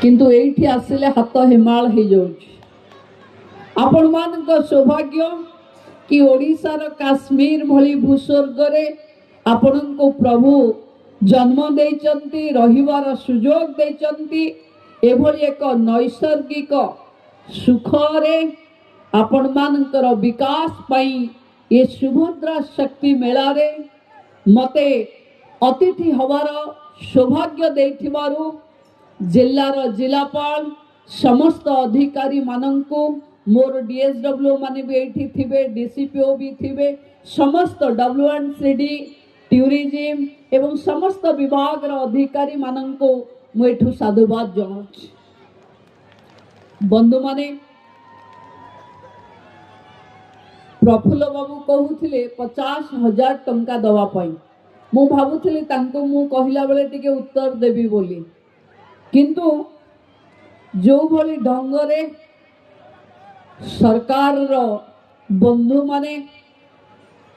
କିନ୍ତୁ ଏଇଠି ଆସିଲେ ହାତ ହେମାଳ ହେଇଯାଉଛି। ଆପଣମାନଙ୍କ ସୌଭାଗ୍ୟ କି ଓଡ଼ିଶାର କାଶ୍ମୀର ଭଳି ଭୂସ୍ୱର୍ଗରେ ଆପଣଙ୍କୁ ପ୍ରଭୁ ଜନ୍ମ ଦେଇଛନ୍ତି, ରହିବାର ସୁଯୋଗ ଦେଇଛନ୍ତି। ଏଭଳି ଏକ ନୈସର୍ଗିକ ସୁଖରେ ଆପଣମାନଙ୍କର ବିକାଶ ପାଇଁ ଏ ସୁଭଦ୍ରା ଶକ୍ତି ମେଳାରେ ମୋତେ ଅତିଥି ହେବାର ସୌଭାଗ୍ୟ ଦେଇଥିବାରୁ ଜିଲ୍ଲାର ଜିଲ୍ଲାପାଳ, ସମସ୍ତ ଅଧିକାରୀମାନଙ୍କୁ, ମୋର ଡିଏସ୍ଡବ୍ଲ୍ୟୁ ମାନେ ବି ଏଇଠି ଥିବେ, ଡିସିପିଓ ବି ଥିବେ, ସମସ୍ତ W and C D, tourism ଏବଂ ସମସ୍ତ ବିଭାଗର ଅଧିକାରୀମାନଙ୍କୁ ମୁଁ ଏଠୁ ସାଧୁବାଦ ଜଣାଉଛି। ବନ୍ଧୁମାନେ, ପ୍ରଫୁଲ୍ଲ ବାବୁ କହୁଥିଲେ 50,000 ଟଙ୍କା ଦେବା ପାଇଁ। ମୁଁ ଭାବୁଥିଲି ତାଙ୍କୁ ମୁଁ କହିଲା ବେଳେ ଟିକେ ଉତ୍ତର ଦେବି ବୋଲି, କିନ୍ତୁ ଯେଉଁଭଳି ଢଙ୍ଗରେ ସରକାରର ବନ୍ଧୁମାନେ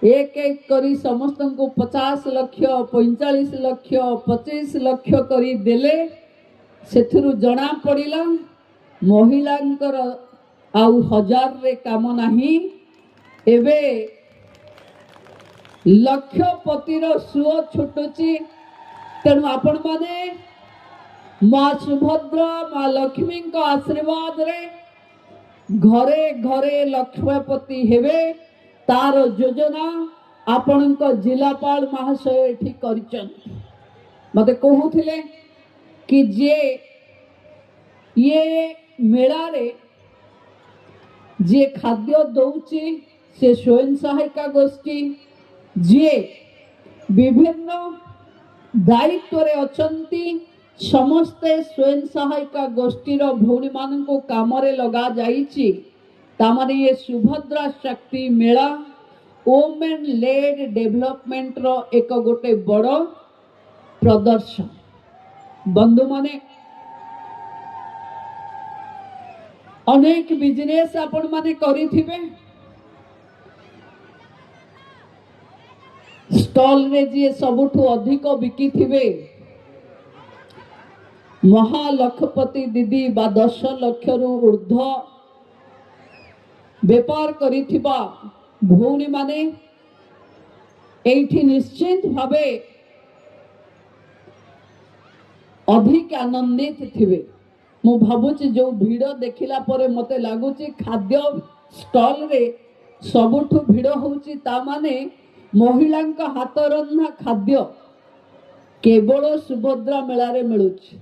ଏକ ଏକ କରି ସମସ୍ତଙ୍କୁ 50 ଲକ୍ଷ, 45 ଲକ୍ଷ, 25 ଲକ୍ଷ କରି ଦେଲେ, ସେଥିରୁ ଜଣା ପଡ଼ିଲା ମହିଳାଙ୍କର ଆଉ ହଜାରରେ କାମ ନାହିଁ, ଏବେ ଲକ୍ଷପତିର ସୁଅ ଛୁଟୁଛି। ତେଣୁ ଆପଣମାନେ ମା ସୁଭଦ୍ରା, ମା ଲକ୍ଷ୍ମୀଙ୍କ ଆଶୀର୍ବାଦରେ ଘରେ ଘରେ ଲକ୍ଷ୍ମୀପତି ହେବେ, ତାର ଯୋଜନା ଆପଣଙ୍କ ଜିଲ୍ଲାପାଳ ମହାଶୟ ଏଠି କରିଛନ୍ତି। ମୋତେ କହୁଥିଲେ କି ଯିଏ ଇଏ ମେଳାରେ ଯିଏ ଖାଦ୍ୟ ଦଉଛି ସେ ସ୍ୱୟଂ ସହାୟିକା ଗୋଷ୍ଠୀ, ଯିଏ ବିଭିନ୍ନ ଦାୟିତ୍ୱରେ ଅଛନ୍ତି ସମସ୍ତେ ସ୍ୱୟଂ ସହାୟିକା ଗୋଷ୍ଠୀର ଭଉଣୀମାନଙ୍କୁ କାମରେ ଲଗାଯାଇଛି। ତାମାନେ ଇଏ ସୁଭଦ୍ରା ଶକ୍ତି ମେଳା ଓମେନ୍ ଲେଡ୍ ଡେଭଲପମେଣ୍ଟର ଏକ ଗୋଟେ ବଡ଼ ପ୍ରଦର୍ଶନ। ବନ୍ଧୁମାନେ, ଅନେକ ବିଜନେସ୍ ଆପଣମାନେ କରିଥିବେ, ଷ୍ଟଲରେ ଯିଏ ସବୁଠୁ ଅଧିକ ବିକିଥିବେ ମହାଲକ୍ଷପତି ଦିଦି ବା 10 ଲକ୍ଷରୁ ଉର୍ଦ୍ଧ୍ୱ ବେପାର କରିଥିବା ଭଉଣୀମାନେ ଏଇଠି ନିଶ୍ଚିତ ଭାବେ ଅଧିକ ଆନନ୍ଦିତ ଥିବେ। ମୁଁ ଭାବୁଛି ଯେଉଁ ଭିଡ଼ ଦେଖିଲା ପରେ ମୋତେ ଲାଗୁଛି ଖାଦ୍ୟ ଷ୍ଟଲରେ ସବୁଠୁ ଭିଡ଼ ହେଉଛି, ତା ମାନେ ମହିଳାଙ୍କ ହାତ ରନ୍ଧା ଖାଦ୍ୟ କେବଳ ସୁଭଦ୍ରା ମେଳାରେ ମିଳୁଛି।